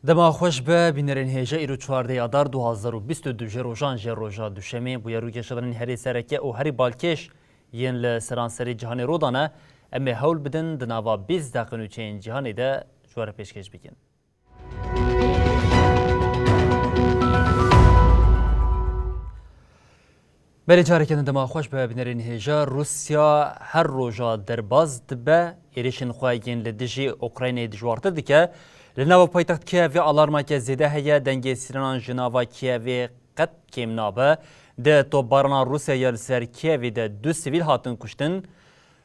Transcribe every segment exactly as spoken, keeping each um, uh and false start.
Dema xweş be, bînerên hêja, îro çardeh Adar du hazar û bîst û du ji rojan jê roja Duşemê bûye rûkê şedanên herî sereke û herî balkêş yên li seranserî cîhanê rû dane. Em ê hewl bidin di nava bîst deqe nûçeyên cîhanê de ji we re pêşkêş bikin. Belê, careke din dema xweş be, bînerên hêja. Rûsya her roja derbas dibe, êrişên xwe yên li dijî Ukraynayê dijwartir dike. Li nava paytext Kievê alarmeke zêde heye, dengê sîrenan ji nava Kievê qet kêm nabe. Di topbarana Rûsya ya li ser Kievê de du sivîl hatin kuştin.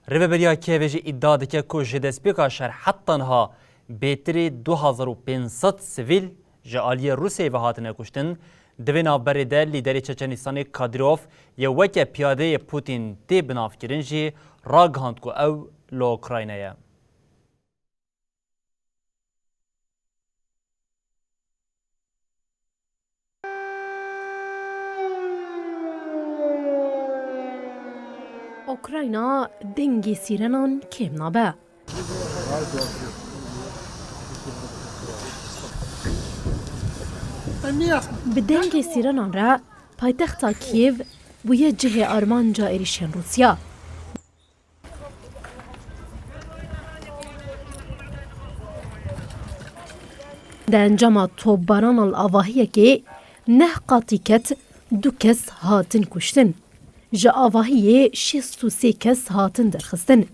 Rêveberiya Kievê jî îdia dike ku ji destpêka şer heta niha bêtirî du hazar û pênc sed sivîl ji aliyê Rûsyayê ve hatine kuştin. Di vê navberê de lîderê Çeçenistanê Kadyrov yê weke piyadeyê Putin tê binavkirin jî ragihand ku ew li Ukrayna ye. Ukrayna, dengê sîrenan kêm nabe. Bi dengê sîrenan re paytexta Kyiv bûye cihê armanca êrişên Rûsya. Di encama topbarana li avahiyekê neh qatî ket, du kes hatin kuştin. Ji avahiyê şêst û sê kes hatin derxistin.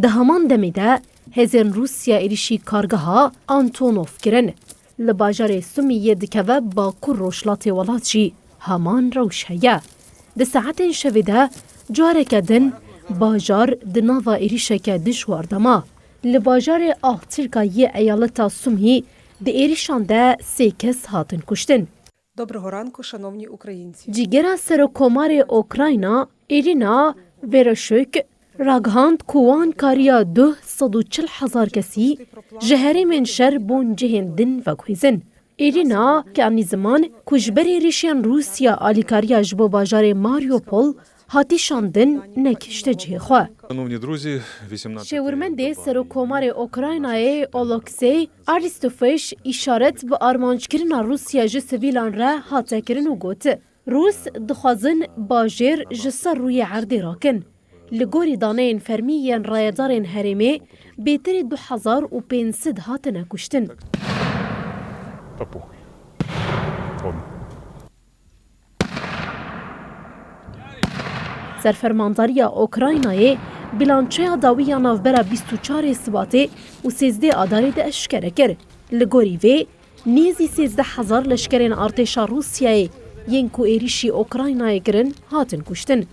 Di heman demê de hêzên Rûsya êrişî kargeha Antonov kirin. Li bajarê Sumî yê dikeve bakur rojhilatê welat jî heman rewş heye. Di saetên şevê de careke din bajar di nava êrişeke dijwar de ma. Li bajarê Ahtirka yê eyaleta Sumî di êrişan de sê kes hatin kuştin. Доброго ранку, шановні українці. Cîgera Serokkomarê Ukrayna, Îrîna Veroşuk, ragihand ku wan kariya du sed û çil hezar kesî ji herêmên şer bo cihên din veguhêzin. Îrîna, ke anî ziman ku ji ber êrişên Rûsya alîkariya ji bo bajarê Mariupol hatî şandin, nekişte cihê xwe. Шановні друзі, вісімнадцятий Şêwirmendê Serokkomarê Ukraynayê Oleksey Aristofeş îşaret bi armanckirina Rûsya ji sivîlan re hate kirin û got, Rûs dixwazin bajêr ji ser rûyê erdê rakin. Li gorî daneyên fermî yên rayedarên herêmê, bêtirî du hezar û pênc sed hatine kuştin. Serfermandariya Ukraynayê bilançoya dawî ya navbera bîst û çarê Sibatê û sêzdeh Adarê de eşkere kir. Li gorî vê, nêzî sêzdeh hezar leşkerên artêşa Rûsyayê yên ku êrîşî Ukraynayê kirin, hatin kuştin.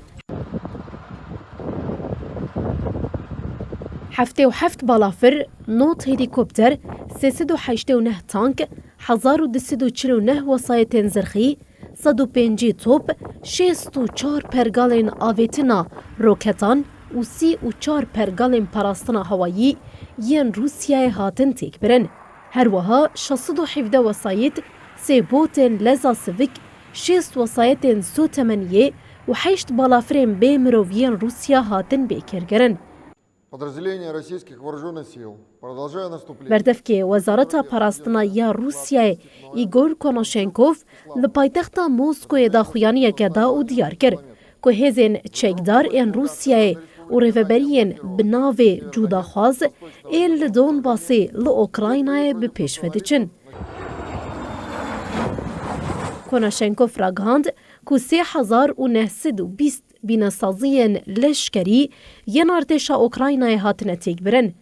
Heftê û heft balafir, nod helîkopter, sê sed û heştê û neh tank, hezar û du sed û çil û neh wesayetên zirxî, sed û pêncî top, şêst û çar pergalên avêtina roketan û sî û çar pergalên parastina hewayî yên Rûsyayê hatin têkbirin. Her wiha şeş sed û hevdeh wesayît, sê botên leza sivik, şêst wesayetên sotemeniyê û heşt balafirên bê mirov yên Rûsya hatin bêkêrkirin. Подразделения российских вооружённых сил, продолжая наступление. Berdevkê Wezareta Parastina ya Rûsyayê Îgor Konaşenkov li paytexta Moskoyê daxuyaniyeke da û diyar kir ku hêzên çekdar ên Rûsyayê û rêveberiyên bi navê cudaxwaz ên li Donbasê li Ukraynayê bi pêş ve diçin. Konaşenkov ragihand ku sê hezar û neh sed û bîst bînesaziyên leşkerî yên artêşa Ukraynayê hatine têkbirin.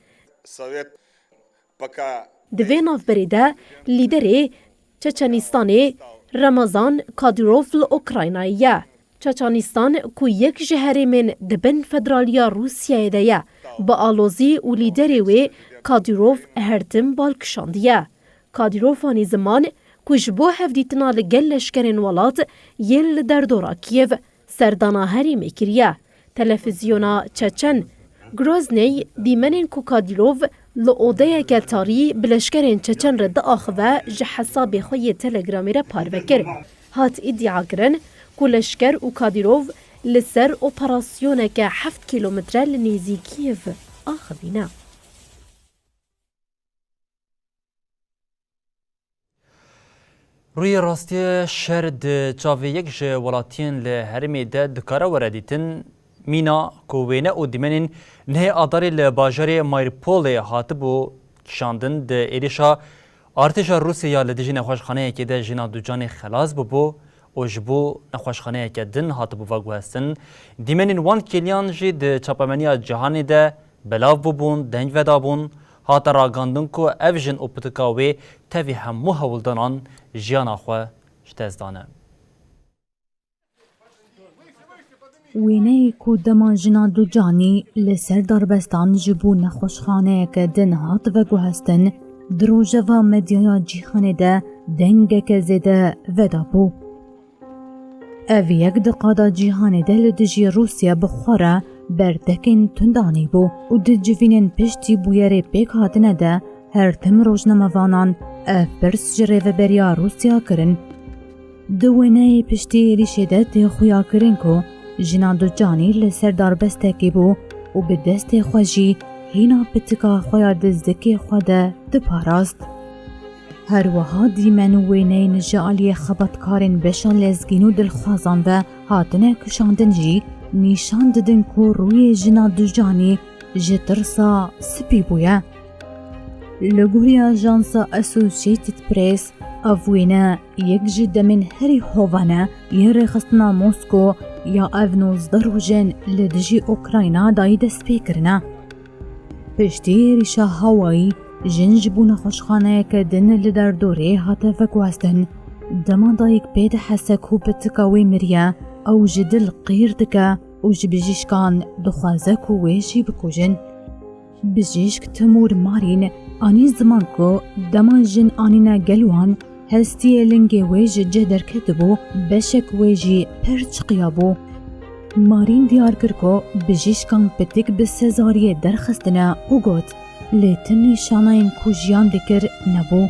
Di vê navberê de lîderê Çeçenistanê Ramazan Kadyrov li Ukraynayê ye. Çeçenistan ku yek ji herêmên di bin federaliya Rûsyayê de ye, bi alozî û lîderê wê Kadyrov her tim bal kişandiye. Kadîrov anî ziman ku ji bo hevdîtina li gel leşkerên welat yên li derdora Kîev serdana herêmê kiriye. Televîzyona çeçen Grozney dîmenên ku Kadîrov li odeyeke tarî bi leşkerên çeçen re diaxive ji hesabê xwe yê Telegramê re parve kir. Hat îdiakirin ku leşker û Kadîrov li ser operasyoneke heft kîlometre li nêzî Kîev axivîne. Rûyê rastî şer di çavê yek ji welatiyên li herêmê de dikare were dîtin. Mîna ku wêne û dîmenên nehê Adarê li bajarê Mariupolê hatibû kişandin, di êrişa artêşa Rûsya ya li dijî nexweşxaneyekê de jina ducanê xelas bûbû û ji bo nexweşxaneyeke din hatibû veguhestin. Dîmenên wan kêliyan jî di çapemeniya cîhanê de belav bûbûn, deng vedabûn, hate ragandin ku ev jin û pitika wê tevî hemû hewldanan jiyana xwe ji dest dane. Wêneyê ku dema jina ducanî li ser darbestan ji bo nexweşxaneyeke din hat veguhestin, di rojeva medyaya cîhanê de dengeke zêde vedabû. Ev yek di qada cîhanê de li dijî Rûsya bi xwe re berdekên tund anîbû û di civînên piştî bûyerê pêk hatine de her tim rojnamevanan ev pirs ji rêveberiya Rûsya kirin. Di wêneyê piştî êrîşê de tê xuyakirin ku jina ducanî li ser darbestekê bû û bi destê xwe jî hîna pitika xwe ya di zikê xwe de diparast. Her wiha dîmen û wêneyên ji aliyê xebatkarên beşa lezgîn û dilxwazan ve hatine kişandin jî nîşan didin ku rûyê jina ducanî ji tirsa spî bûye. Li gorî ajansa Associated Press, ev wêne yek ji demên herî hovane yên rêxistina Mosko ya ev nozdeh rojên li dijî Ukrayna dayî destpêkirine. Piştî êrîşa hawayî, jin ji bo nexweşxaneyeke din li derdorê hate veguhestin. Dema dayik pê dihese ku pitika wê miriye, ew ji dil qîr dike û ji bijîşkan dixwaze ku wê jî bikujin. Bijîşk Timur Marîn anî ziman ku dema jin anîne gel wan, hestiyê lingê wê ji cih derketibû, beşek wê jî pir çiqiyabû. Marîn diyar kir ku bijîşkan pitik bi sezariyê derxistine û got, lê ti nîşaneyên ku jiyan dikir nebû.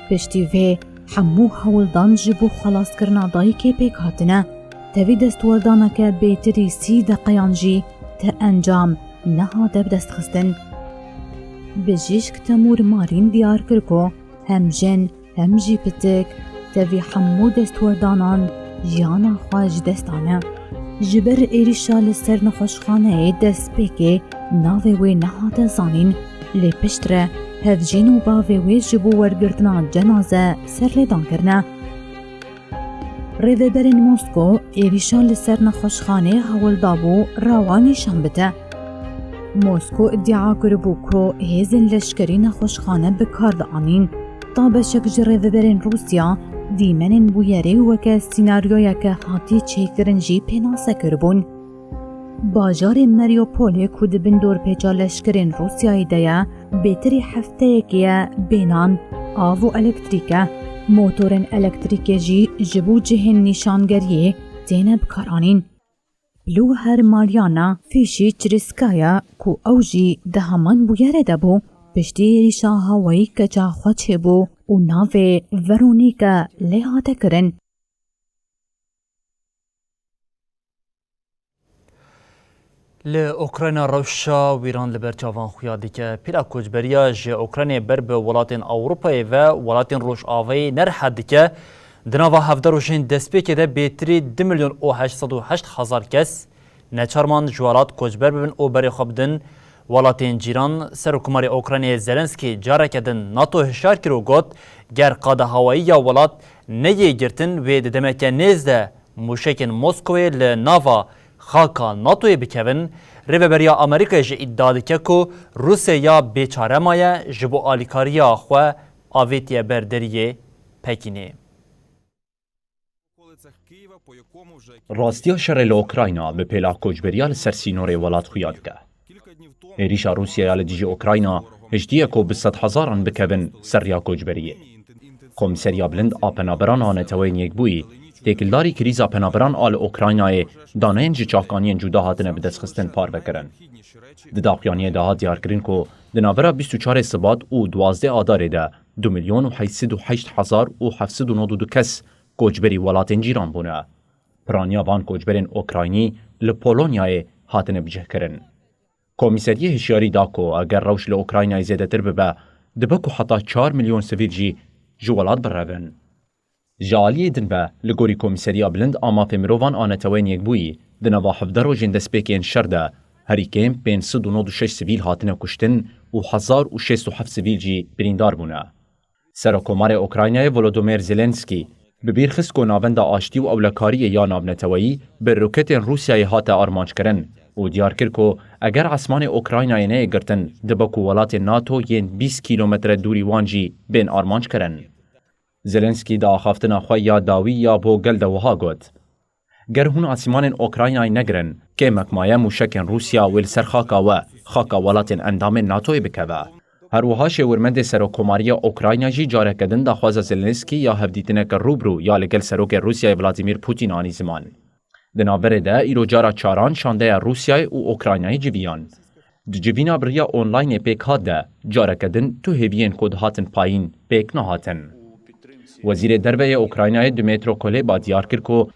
Piştî vê hemû hewldan ji bo xelaskirina dayikê pêk hatine. Tevî destwerdaneke bêtirî sî deqeyan jî ti encam nehate bidestxistin. Bijîşk Temûr Marîn diyar kir ku hem jin hem jî pitik tevî hemû destwerdanan jiyana xwe ji dest dane. Ji ber êrîşa li ser nexweşxaneyê destpêkê navê wê nehate zanîn, lê piştre hevjîn û bavê wê ji bo wergirtina cenaze serlêdan kirine. Rêveberên Mosko êrîşa li ser nexweşxanê hewl dabû rawa nîşan bide. Mosko îdia kiribû ku hêzên leşkerî nexweşxane bi kar dianîn. Ta beşek ji rêveberên Rûsya dîmenên bûyerê weke sînaryoyeke hatî çêkirin jî pênase kiribûn. Bajarê Mariupolê ku di bin dorpêça leşkerên Rûsyayê de ye, bêtirî hefteyekê ye bênan, av û elektrîk e. Motorên elektrîkê jî ji bo cihên nîşangeriyê têne bikaranîn. Li her Mariana Fîşî Çirîskaya ku ew jî di heman bûyerê de bû, piştî êrîşa hawayî keça xwe çêbû û navê Veronîka lê hate kirin. Li Ukrayna rewşa wîran li ber çavan xuya dike. Pîla koçberiya ji Ukraynayê ber bi welatên Ewropayê ve welatên Rojavayê ne rihet dike. Di nava hevdeh rojên destpêkê de bêtirî du milyon û heşt sed û heşt hezar kes neçarman ji welat koçber bibin û berê xwe bidin welatên cîran. Serokkomarê Ukraynayê Zelenskî careke din NATO hişyar kir û got, ger qada hawayî ya welat neyê girtin, wê di demeke nêz de mûşekên Moskowê li nava xaka NATOyê bikevin. Rêveberiya Amerîkayê jî îdia dike ku Rûsya ya bêçare maye, ji bo alîkariya xwe avêtiye ber deriyê Pekînê. Rastiya şerê li Ukrayna bi pêla koçberiya li ser sînorê welat xuya dike. Êrîşa Rûsyaya li dijî Ukrayna Hiştiye ku bi sedhezaran bikevin ser riya koçberiyê. Komîseriya Bilind a Penaberan a Neteweyên Yekbûyî têkildarî krîza penaberan a li Ukraynayê daneyên ji çavkaniyên cuda hatine bidestxistin parve kirin. Di daxuyaniyê de hat diyarkirin ku di navbera bîst û çarê Sibat û duwazdeh Adarê de du milyon û heşt sed û heşt hezar û heft sed û nod û du kes koçberî welatên cîran bûne. Piraniya van koçberên Ukraynî li Polonyayê hatine bicihkirin. Komîseriyê hişyarî da ku eger rewş li Ukraynayê zêdetir bibe, dibe ku heta çar milyon sivîl jî ji welat birevin. Ji aliyê din ve, li gorî Komîseriya Bilind a Mafê Mirovan a Neteweyên Yekbûyî, di nava hevdeh rojên destpêkên şer de herî kêm pênc sed û nod û şeş sivîl hatine kuştin û hezar û şêst û heft sivîl jî birîndar bûne. Serokomarê Ukraynayê Volodymyr Zelensky bi bîr xist ku navenda aştî û ewlekariyê ya navneteweyî bi roketên Rûsyayê hate armanckirin û diyar kir ku eger esmanê Ukraynayê neyê girtin, dibe ku welatên nato yên bîst kîlometre dûrî wan jî bên armanckirin. Zelensky di axaftina xwe ya dawî ya bo gel de wiha got, Ger hûn asîmanên Ukraynayê negirin, kêmek maye mûşekên Rûsya wê li ser xaka we, xaka welatên endamên natoyê bikeve. Her wiha şêwirmendê Serokkomariya Ukrayna jî careke din daxwaza Zelensky ya hevdîtineke rû bi rû ya li gel Serokê Rûsyayê Vladimir Putin anî ziman. Di navberê de îro cara çaran şandeya Rûsyayê û Ukraynayê civiyan. Di civîna bi riya onlaynê pêk hat de, careke din tu hêviyên ku dihatin payîn pêk nehatin. Wezîrê Derve yê Ukraynayê Dmytro Kuleba diyar kir ku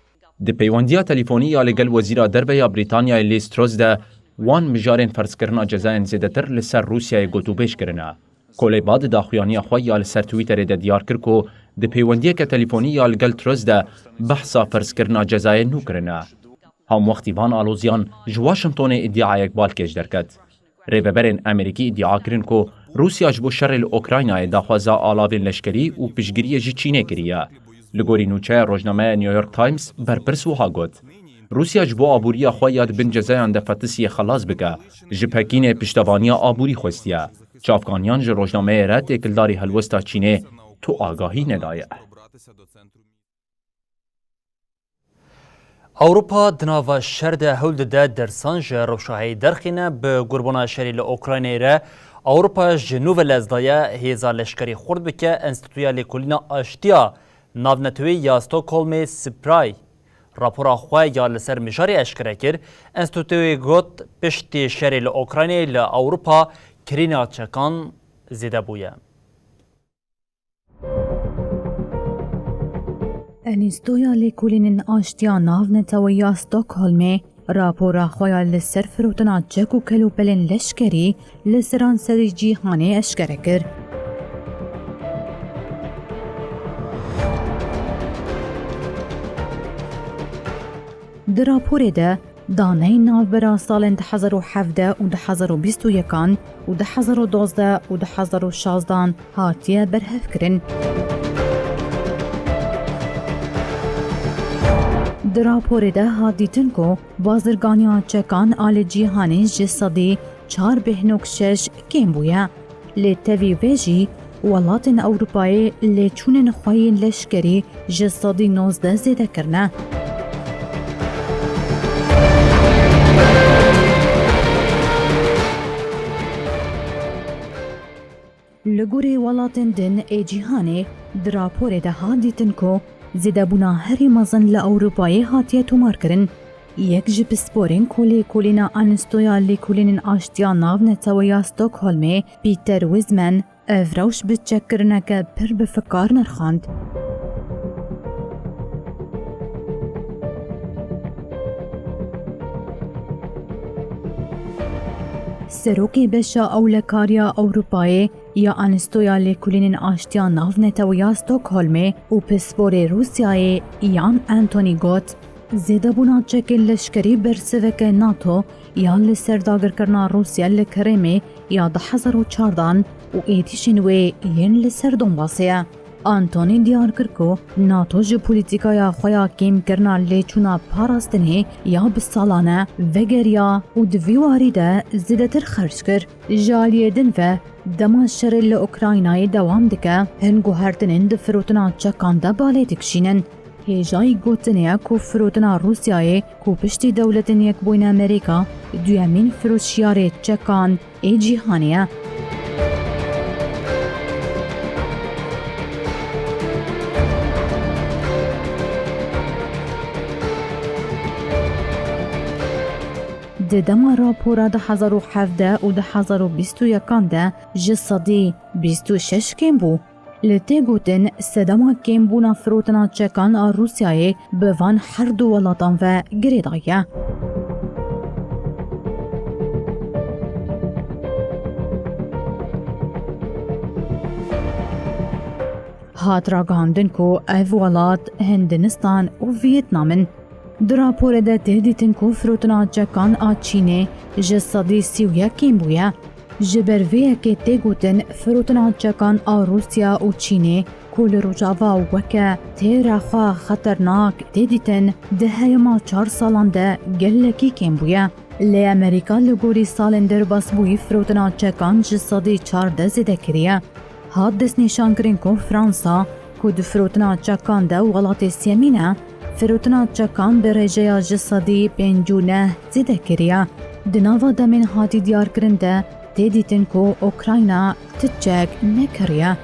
di peywendiya telîfonî ya li gel Wezîra Derve ya Brîtanyayê Liz Truss de wan mijarên ferzkirina cezayên zêdetir li ser Rûsyayê gotûbêj kirine. Kuleba di daxuyaniya xwe ya li ser Twitterê de diyar kir ku di peywendiyeke telîfonî ya li gel Truss de behsa ferzkirina cezayê nû kirine. Hemwextî van aloziyan ji Washingtonê îdiayek balkêş derket. Rêveberên Amerîkî îdia kirin ku Rûsya ji bo şerê li Ukraynayê daxwaza alavên leşkerî û piştgiriyê ji Çînê kiriye. Li gorî nûçeya rojnameya New York Times, berpirs wiha got, Rûsya ji bo aboriya xwe ya di bin cezayan de fetisiye xelas bike, ji Pekînê piştevaniya aborî xwestiye. Çavkaniyan ji rojnameyê re têkildarî helwesta Çînê tu agahî nedaye. Ewropa di nava şer de hewl dide dersan ji rewşa heyî derxîne. Bi qurbana şerê li Ukraynayê re Ewropa ji nû ve lez daye hêza leşkerî xurt bike. Enstîtuya Lêkolîna Aştiya Navneteweyî ya Stockholmê, SPRI, rapora xwe ya li ser mijarê eşkere kir. Enstîtuyê got, piştî şerê li Ukraynayê li Ewropa kirîna çekan zêde bûye. Enîstoya Lêkolînên Aştiya Navneteweyî ya Stockholmê rapora xwe ya li ser firotina çek û kelûpelên leşkerî li seranserî cîhanê eşkere kir. Di raporê de daneyên navbera salên du hezar û hevdeh û du hezar û bîst û yekan û du hezar û dozdeh û du hezar û şazdan hatiye berhevkirin. Di raporê de hat dîtin ku bazirganiya çekan a li cîhanê ji sedî çar bêhnok şeş kêm bûye. Lê tevî vê jî welatên Ewropayê lêçûnên xwe yên leşkerî ji sedî nozdeh zêde kirine. Li gorî welatên din ê cîhanê, di raporê de hat dîtin ku zêdebûna herî mezin li Ewropayê hatiye tomarkirin. Yek ji pisporên ku Lêkolîna Enstoya Lêkolînên Aştiya Navneteweyî ya Stockholmê, Peter Wisman, ev rewş bi çekkirineke pir bi fikar nirxand. Serokê Beşa Ewlekariya Ewropayê ya Enstoya Lêkolînên Aştiya Navneteweyî ya Stockholmê û pisporê Rûsyayê Yan Anthony got, Zêdebûna çekên leşkerî bersiveke nato ya li ser dagirkirina Rûsya li Krîmê ya du hezar û çardan û êdîşên wê yên li ser Donbasê ye. Anthony diyar kir ku nato ji polîtîkaya xwe ya kêmkirina lêçûna parastinê ya bi salan e vegeriya û di vî warî de zêdetir xerc kir. Ji aliyê din ve, dema şerê li Ukraynayê dewam dike, hin guhertinên di firotina çekan de balê dikişînin. Hêjayî gotinê ye ku firotina Rûsyayê, ku piştî Dewletên Yekbûyî Amerîka duyemîn firoşiyarê çekan ê cîhanê ye. Di dema rapora du hezar û hevdeh û du hezar û bîst û yekan de ji sedî bîst û şeş kêm bû. Li tê gotin sedema kêmbûna firotina çekan a Rûsyayê bi van her du welatan ve girêdayî ye. Hat ragihandin ku ev welat Hindinistan û Vîetnam in. Di raporê de tê dîtin ku firotina çekan a Çînê ji sedî sî û yek kêm bûye. Ji ber vê yekê tê gotin firotina çekan a Rûsya û Çînê ku li Rojava weke têra xwe xeternak tê dîtin, di heyama çar salan de gelekî kêm bûye. Lê Amerîka li gorî salên derbasbûyî firotina çekan ji sedî çardeh zêde kiriye. Hat destnîşankirin ku Fransa, ku di firotina çekan de welatê sêyemîn e, firotina çekan bi rêjeya ji sedî pêncî û neh zêde kiriye. Di nava demên hatî diyarkirin de tê dîtin ku Ukrayna ti çek nekiriye.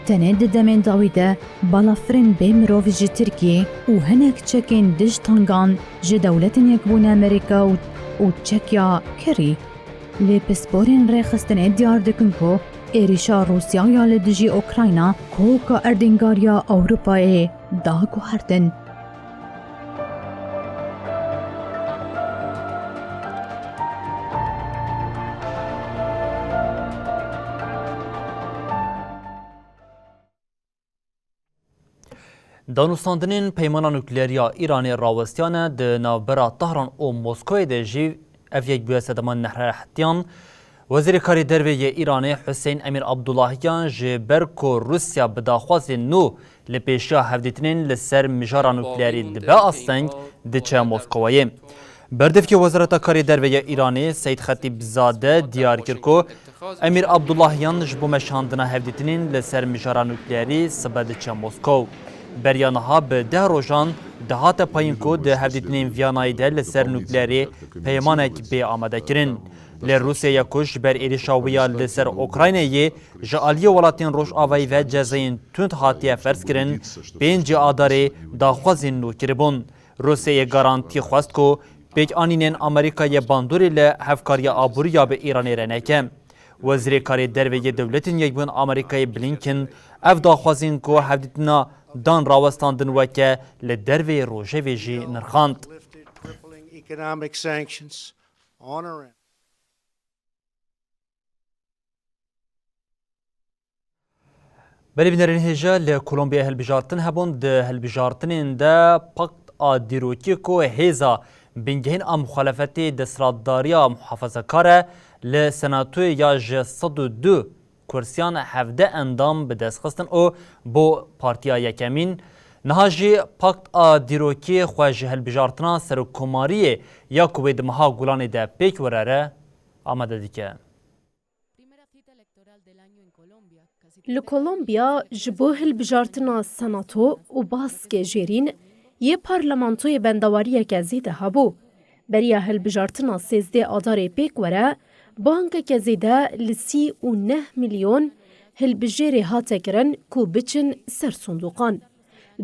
Tenê di demên dawî de balafirên bê mirov ji Tirkiyê û hinek çekên dij tangan ji Dewletên Yekbûn Amerîka û, û Çekya kirî. Lê pisporên rêxistinê diyar dikin ku êrîşa Rûsya ya li dijî Ukrayna koka erdîngariya Ewropayê da guhertin. Danûstandinên peymana nukleerî ya Îranê rawestiyane, di navbera Tahran û Moskowê de jî ev yek bûye sedema nehehtiyan. Wezîrê Karê Derve yê Îranê Huseyîn Emîr Abdullahiyan ji ber ku Rûsya bi daxwazên nû li pêşiya hevdîtinên li ser mijara nukleerî dibe asteng, diçe Moskowayê. Berdevkê Wezareta Karê Derve ya Îranê Seyd Xetîbzade diyar kir ku Emîr Abdullahiyan ji bo meşandina hevdîtinên li ser mijara nukleerî sibe diçe Moskow. Beriya niha bi deh rojan dihate payîn ku di hevdîtinên Vîyanayê de li ser nukleerê peymanek bê amadekirin. Lê Rûsya ya ku ji ber êrîşa wê ya li ser Ukraynayê ji aliyê welatên Rojavayê ve cezayên tund hatiye ferzkirin, pêncî Adarê daxwazên nû kiribûn. Rûsyayê garantî xwest ku pêkanînên Amerîkayê bandorê li hevkariya aborî ya bi Îranê re neke. Wezîrê Karê Derve yê Dewletên Yekbûn Amerîkayê Blinken ev daxwazên ku hevdîtina dan rawestandin weke li derveyê rojevê jî nirxand. Belê bînerên hêja, li Kolombiyayê hilbijartin hebûn. Di hilbijartinên de Pakt a Dîrokî ku hêza bingehîn a muxalefetê desthilatdariya muhafazekar e, li Senatoyê ya ji sed û du kursiyan hevdeh endam bi dest xistin û bû partiya yekemîn. Niha jî Pakt a Dîrokî xwe ji hilbijartina serokkomariyê ya ku wê di meha Gulanê de pêk were re amade dike. Li Kolombiya ji bo hilbijartina Senato û baskê jêrîn yê parlamentoyê bendewariyeke zêde hebû. Beriya hilbijartina sêzdeh Adarê pêk were, bangeke zêde li sî û neh milyon hilbijêrê hate kirin ku biçin ser sindoqan.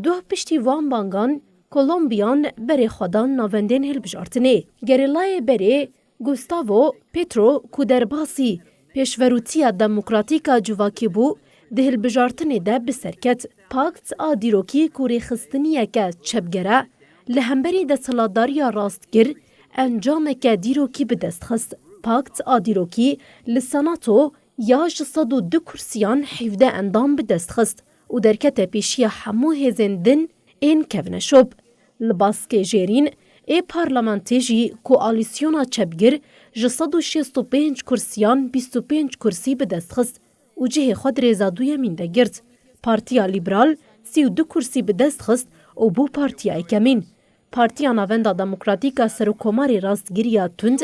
Doh piştî van bangan, Kolombiyan berê xwe dan navendên hilbijartinê. Gerîlayê berê Gustavo Petro ku derbasî pêşverûtiya demokratîk a civakî bû, di hilbijartinê de bi ser ket. Pakt a Dîrokî ku rêxistiniyeke çepger e, li hemberî desthilatdariya rastgir encameke dîrokî bi dest xist. Pakt a Dîrokî li Senato ya ji sed û du kursiyan hevdeh endam bi dest xist û derkete pêşiya hemû hêzên din ên kevneşop. Li baskê jêrîn ê parlamentê jî koalîsyona çepgir ji sed û şêst û pênc kursiyan bîst û pênc kursî bi dest xist û cihê xwe di rêza duyemîn de girt. Partiya Lîberal sî û du kursî bi dest xist û bû partiya yekemîn. Partiya Navenda Demokratîk a Serokkomarê Rastgiriya Tund,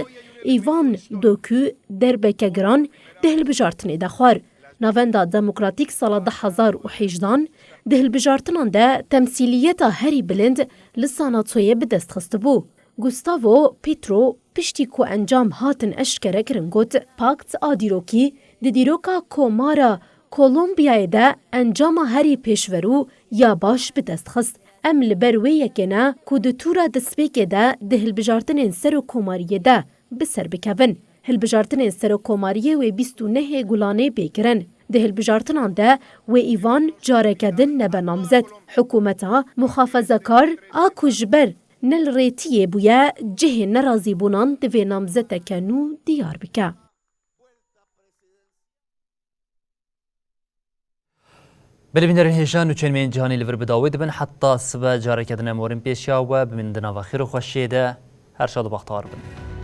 Îvan Dokû, derbeke giran di hilbijartinê de xwar. Navenda Demokratîk sala du hezar û hejdehan di hilbijartinan de temsîliyeta herî bilind li Senatoyê bi dest xistibû. Gustavo Petro piştî ku encam hatin eşkerekirin got, Pakt a Dîrokî di dîroka Komara Kolombiyayê de encama herî pêşverû ya baş bi dest xist. Em li ber wê yekê ne ku di tûra destpêkê de di hilbijartinên serokkomariyê de bi ser bikevin. Hilbijartinên Serokkomariyê wê bîst û nehê Gulanê bê kirin. Di hilbijartinan de wê Îvan careke din nebe namzet. Hikûmeta muxafezekar a ku ji ber ne li rêtiyê bûye, cihê nerazîbûnan divê namzeteke nû diyar bike. Belê bînerên hêja, nûçeyên me yên cîhanî li vir bi dawî dibin. Heta sibe careke din em werin pêşiya we, bimînin di nava xêr û xweşiyê de. Her şad û bextewar bin.